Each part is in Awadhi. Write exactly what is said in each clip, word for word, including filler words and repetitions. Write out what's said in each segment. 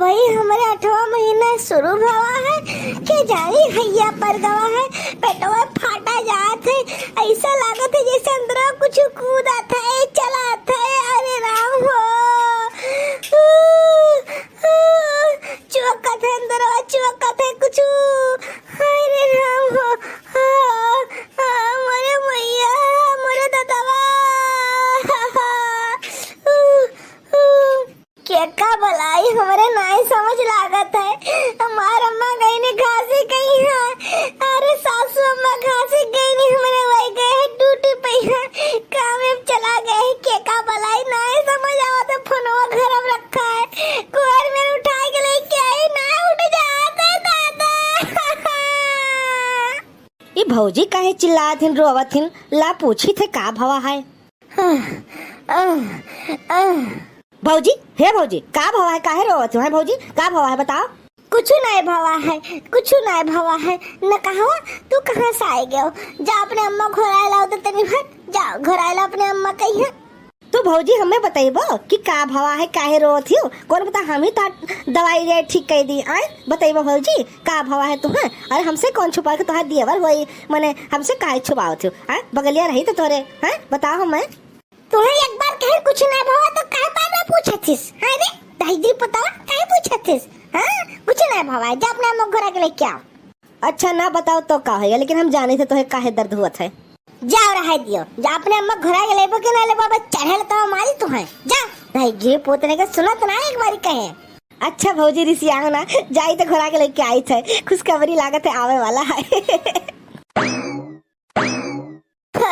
वही हमरे अठवा महीना शुरू भवा है, के जानी हैया पर गवा है, पेटवा फाटा जात है, ऐसा लागत है जैसे अंदरवा कुछ कूदत है, चलत है। अरे राम हो, चुअकत है अंदरवा, चुअकत है कुछ। अरे राम हो, हाँ, हाँ, मोरे मैया, मोरे ददवा। केका बलाई हमरे नाय समझ लागत है। हमार अम्मा गईनी घासी गई है। अरे सासू अम्मा घासी गईनी, हमरे वही गए हैं ड्यूटी पे है। काम में चला गए हैं। केका बलाई नाय समझ आवत है। फोनवा घर में रखा है। कुहर में उठा के लेके आई, ना उठ जात है दादा। ई भौजी काहे चिल्लात हिन, रोवत हिन? ला पूछी थे का भवा है। आह, आह, आह। भौजी, हे भौजी, का भवा है, काहे रोवत हो, हैं भौजी? का भवा है, बताओ। कुछु नाय भवा है, कुछु नाय भवा है। न कहवा, तू कहाँ से आए गयो? जा अपने अम्मा घोराए लाओ तो तनी भर, जा घोराए लाओ अपने अम्मा कहिया। तू भौजी हमें बतइबो कि का भवा है, काहे रोवत हो? कौन बता, हम ही तो दवाई ले ठीक कर दी। आए बतइबो भौजी, का भवा है तुहें? अरे हमसे कौन छुपा के तुहार दियवर होई, मने हमसे काहे छुपावत हो? आए बगलिया रही तो तोरे, हैं बताओ हमें। तुहें एक बार कहे कुछ ना भवा तो काहे बार बार पूछत हिस? हाँ रे, दहिजरी पुतवा, काहे पूछत हिस? हाँ, कुछ ना भवा, जा अपने अम्मा घोरा के लेके आओ। अच्छा ना बताओ तो का होइगा, लेकिन हम जानी थे तोहे काहे दर्द हुआ था। जाओ रहे दियो, जा अपने अम्मा घोरा के लेबो कि ना लेबो, अब चढ़ेल तो मारी तुहें। जा, दहिजरी पुतने के सुनत ना एक बारी कहे। अच्छा भौजी रिसियाओ ना, जाई तो घोरा के लेके आई थे, खुशखबरी लागत है आवे वाला है।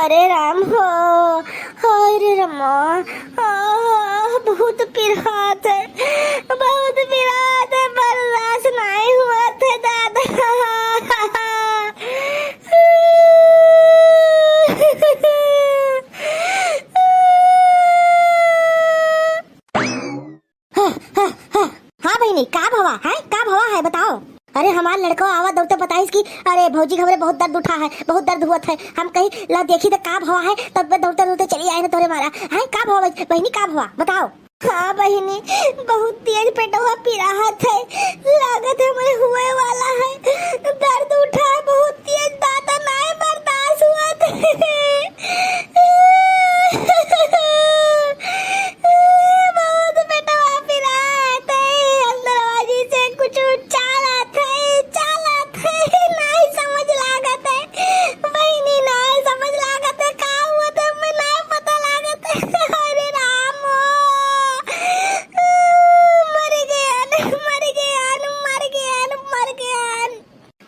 अरे राम हो, हाय रे रामा, आह, बहुत पिरात है, बहुत पिरात है, बर्दाश्त नहीं हुआ था दादा। हाँ, हाँ, हाँ। हाँ बहिनी, का भवा है? का भवा है, बताओ। अरे, हमार लड़को आवा दौड़ते बताइस कि अरे, भौजी के हमरे बहुत दर्द उठा है, बहुत दर्द हुआ है। हम कही, "ला देखी तो का भवा है," तब पे दौड़ते दौड़ते चली आए ना तोरे मारा। हैं, का भवा बहिनी, का भवा? बताओ। हाँ बहिनी, बहुत तेज पेटवा पिराहत है, लागत है हमरे हुए वाला है, दर्द उठा है बहुत तेज, दादा नाय बर्दाश्त हुआ है। बहुत पेटवा पिरात है, अंदरवा जैसे कुछ चालत है, चालत है, नाय समझ लागत है। बहिनी, नाय समझ लागत है, का हुआ था, मैं नाय पता लागत है। अरे राम हो, मर गया, मर गया, मर गया, मर गया।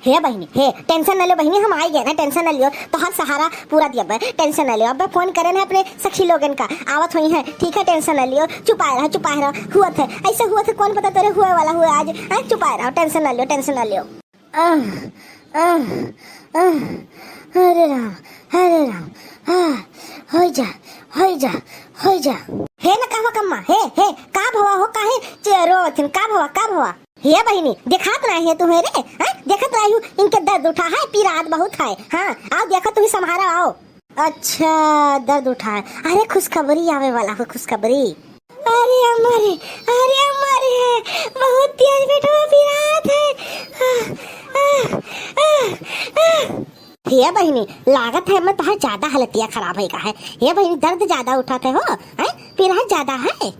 हे बहिनी, हे, tension न लियो बहिनी, हम आई गए ना, tension न लियो, तोहार सहारा पूरा दिया बे, tension न लियो। अब फोन करे ना अपने सखी लोगन का, आवत होई है, ठीक है, tension न लियो, चुपाए रहो, चुपाए रहो, हुआ थे, ऐसे हुआ थे, कौन पता तेरे हुए वाला हुआ आज, हैं, चुपाए रहो, tension न लियो, tension न लियो। आह, आह, आह, हरे राम, हरे राम, आह, होई जा, होई जा, होई जा। हे न कहवा कम्मा, हे, हे, का भवा हो, काहे चे-, रोवत हिन, का भवा, का भवा? हे बहिनी, देखात नाही है तुम्हें रे, हैं? देखत रही हूँ, इनके दर्द उठा है, पीरात बहुत है। हाँ, आओ देखो, तुम्हें संभारा, आओ। अच्छा, दर्द उठा है। अरे, खुशखबरी आवे वाला हो, खुशखबरी। अरे अम्मा रे, अरे अम्मा रे, बहुत तेज पेटवा पिरात है। आह, आह, आह, आह। हे बहिनी, लागत है मैं तोहार ज्यादा हालतिया खराब है का है। हे बहिनी, दर्द ज्यादा उठात है हो, हैं? पिरात ज्यादा है।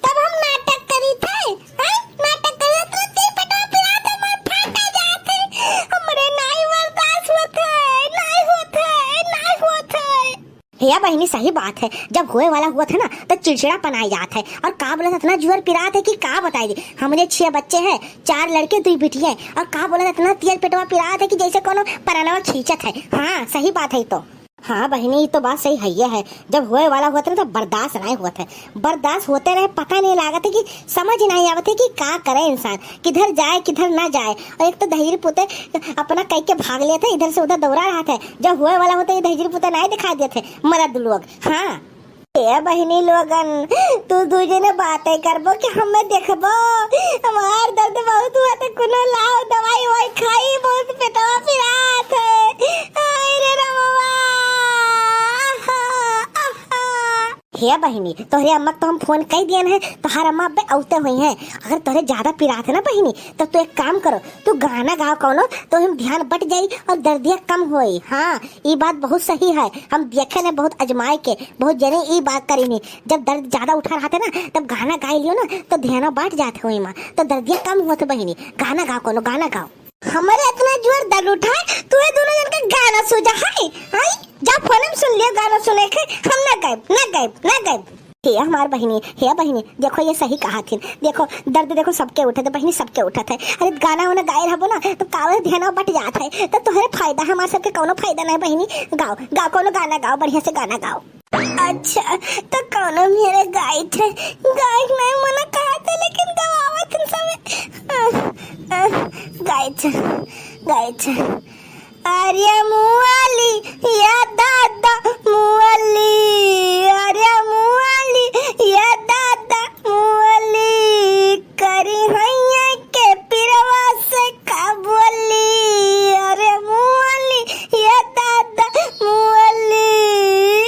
तब हम नाटक करी थे, हैं? नाटक करी थे, तेरे पेटवा पिरात है, मार फाटा जात है। हमरे नाई बर्दाश्त होत है, नाई होत है, नाई होत है। हे बहिनी, सही बात है, जब होए वाला हुआ था ना, तो चिड़चिड़ापन आ जात है। और का बोला था, इतना जुअर पिरात है कि का बताई दी। हमरे छह बच्चे हैं, चार लड़के, दुई बिटिया, और का बोला था, इतना तेज पेटवा पिरात है कि जैसे कोनो परनवा खींचत है। हाँ, सही बात है तो। हाँ बहिनी, ये तो बात सही है, ये है, जब होए वाला हुआ था ना, तो बर्दाश्त नहीं हुआ था, बर्दाश्त होते रहे, पता नहीं लागत है कि समझ ही नहीं आवत है कि का करे इंसान, किधर जाए, किधर ना जाए। और एक तो दहिजरी पुते अपना कह के भाग लेत है, इधर से उधर दौड़ा रहा था। जब होए वाला होता, ये दहिजरी पुते नहीं दिखाई देत है, मरद लोग। हाँ। ए बहिनी लोगन, तू दू जने बातें करबो कि हमें देखबो? हमार दर्द बहुत हुआ था, कुनो लाओ दवाई ववाई खाई, बहुत पेटवा पिरात है। आय रे रमवा। आहा, आहा। ए बहिनी, तोहरे अम्मा क तो हम फोन कइ दियन है, तोहार अम्मा अब्बे अउते होइहैं। अगर तोहरे ज्यादा पिरात है ना बहिनी, तो तू एक काम करो, तू गाना गाओ कउनो, तो हम ध्यान बट जाई और दर्दिया कम होई। हाँ, ई बात बहुत सही है, हम देखे ने बहुत अजमाए के, बहुत जने ई बात करी नी। जब दर्द ज्यादा उठा रहत है ना, तब गाना गाइ लियो ना, तो ध्यान बट जात है ओइमा, तो दर्दिया कम होत बहिनी। गाना गाओ कउनो, गाना गाओ। हमरे इतना जोर दर्द उठा है, तुहे दोनों जन के गाना सूझा है, हैं? जा फोन में सुन लियो गाना सुने के, हम ना गाइब, ना गाइब, ना गाइब। हे हमार बहिनी, हे बहिनी, देखो ये सही कहा थिन। देखो दर्द देखो सबके उठत है बहिनी, सबके उठत है। अरे गाना उना गाए रहबो ना तो कावल ध्यान बट जात है, तो तोहरे फायदा, हमार सबके कउनो फायदा नहीं बहिनी। गाओ, गाओ कउनो गाना गाओ, बढ़िया से गाना गाओ। अच्छा, तो कउनो मेरे गाइत है, गाइत नहीं मना कहा था, लेकिन गवावत हन सबे। अ, अ, गाइत है, गाइत है। अरे मुअली, या दादा मुअली, अरे मुअली, या दादा मुअली, करी हैया के पिरवा से का बोली, अरे मुअली, या दादा मुअली।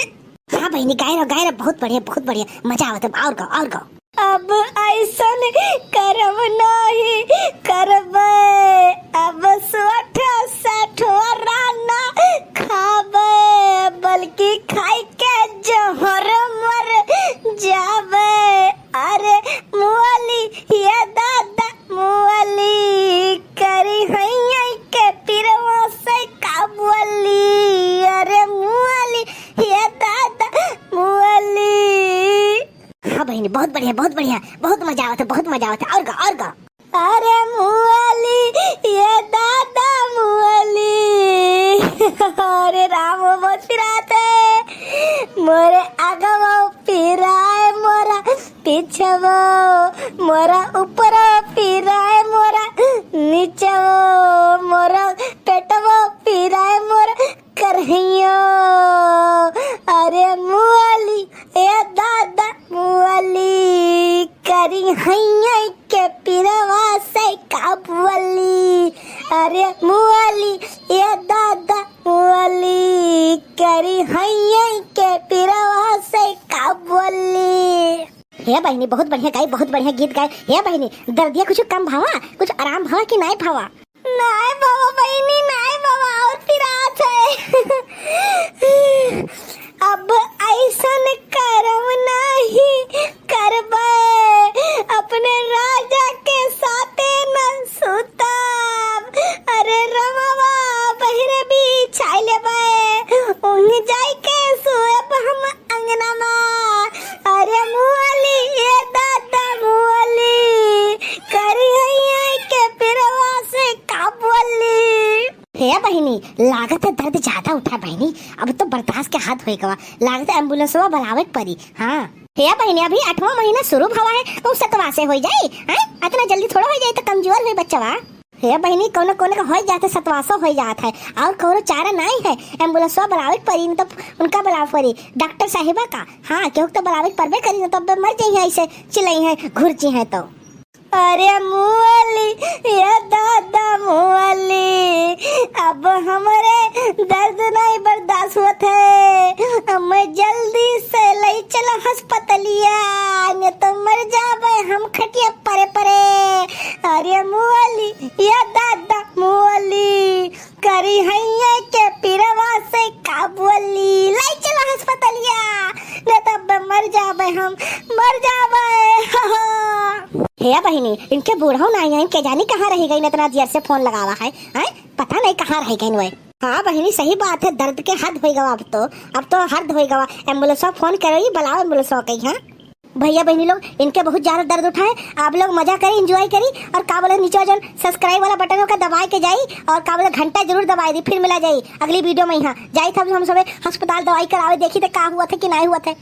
हाँ बहिनी, गाए रहो, गाए रहो, बहुत बढ़िया, बहुत बढ़िया, मजा आवत है, और गाओ, और गाओ। अब अइसन करब नाही करबे, अब सोठ सठवरा ना खाबे, बल्कि खाइ के जहर मर जाबे। अरे मुअली, ये दादा मुअली, करी हैया के पिरवा से का बोली, अरे मुअली, ये दादा मुअली। हाँ बहिनी, बहुत बढ़िया, बहुत बढ़िया, बहुत मजा आवत है, बहुत मजा आवत है। और गाओ, और गाओ। अरे मुअली, ये दादा मुअली। अरे राम, वो बहुत पिरात है। मोरे आगवा पिराए, मोरा पीछवा, मोरा ऊपरा पिराए, मोरा नीचवा, मोरा पेटवा पिराए, मोरा करहियो। अरे मुअली, ए दादा मुअली, करी हैया के पिरवा से का बोली। अरे मुअली, ए दादा मुअली, करी हैया के पिरवा से का बोली। हे बहिनी, बहुत बढ़िया गाई, बहुत बढ़िया गीत गाई। हे बहिनी, दर्दिया कुछ कम भावा, कुछ आराम भावा कि नाय भावा? नाय बाबा बहिनी, नाय बाबा, और पिरात है। अब अइसन करम नाही करबे, अपने राजा के साथे न सुतब। अरे रमवा बहिरे बिछाइ लेबे, उंग जाइ के सुएब हम अंगना मा। अरे मुअली, ए दादा मुअली, करी हैया के पिरवा से का बोली। हे बहिनी, लागत है दर्द ज्यादा उठा बहिनी, अब तो बर्दाश्त के हद होइ गवा, लागत है एम्बुलेंसवा बुलावे के परी। हाँ हे बहिनी, अभी अठवाँ महीना शुरू भवा है, तो सतवासे होइ जाई, हैं? अतना जल्दी थोड़ा होइ जाई, तो कमजोर हुई बच्चवा। हे बहिनी, कउनो कउनो का होइ जात है, सतवासो होइ जात है, और कउनो चारा नाहीं है। एम्बुलेंसवा बुलावे के परी, न तो उनका बुलावे परी, डॉक्टर साहिबा का। हाँ, केहू के तो बुलावे के परबे करी, न तो अब मर जइहैं, अइसे चिल्लइहैं, घुरचिहैं तो। अरे मुअली, ये दादा मुअली, अब हमरे दर्द नाहीं बर्दाश्त होत है, हमें जल्दी से लइ चला अस्पतालिया, न तो मर जाबे हम खटिया परे परे। अरे मुअली, या दादा मुअली, करी हैया के पिरवा से का बोली, लइ चला अस्पतालिया, न तब मर जाबे हम, मर जाबे। हे बहिनी, इनके बूढ़ऊ नाहीं है, इनके जानी कहाँ रहि गइन, इतना देर से फोन लगावा है, हैं? पता नहीं कहाँ रहि गइन वै। हाँ बहिनी, सही बात है, दर्द के हद होइ गवा अब तो, अब तो हद होइ गवा। एम्बुलेंसवा फोन करो, ये बुलाओ एम्बुलेंसवा कहीं, हाँ? भइया बहिनी लोग, इनके बहुत ज्यादा दर्द उठा है। आप लोग मजा करी, enjoy करी, और का बोले, नीचे जउन subscribe वाला बटन होगा, दबाइ के जाई, और का बोले, घंटा जरूर दबाइ दी। फिर मिला जाई अगली video में। यहाँ जाई था हम सबे अस्पताल दवाई करावे, देखी थे का हुआ था कि नाहीं हुआ था।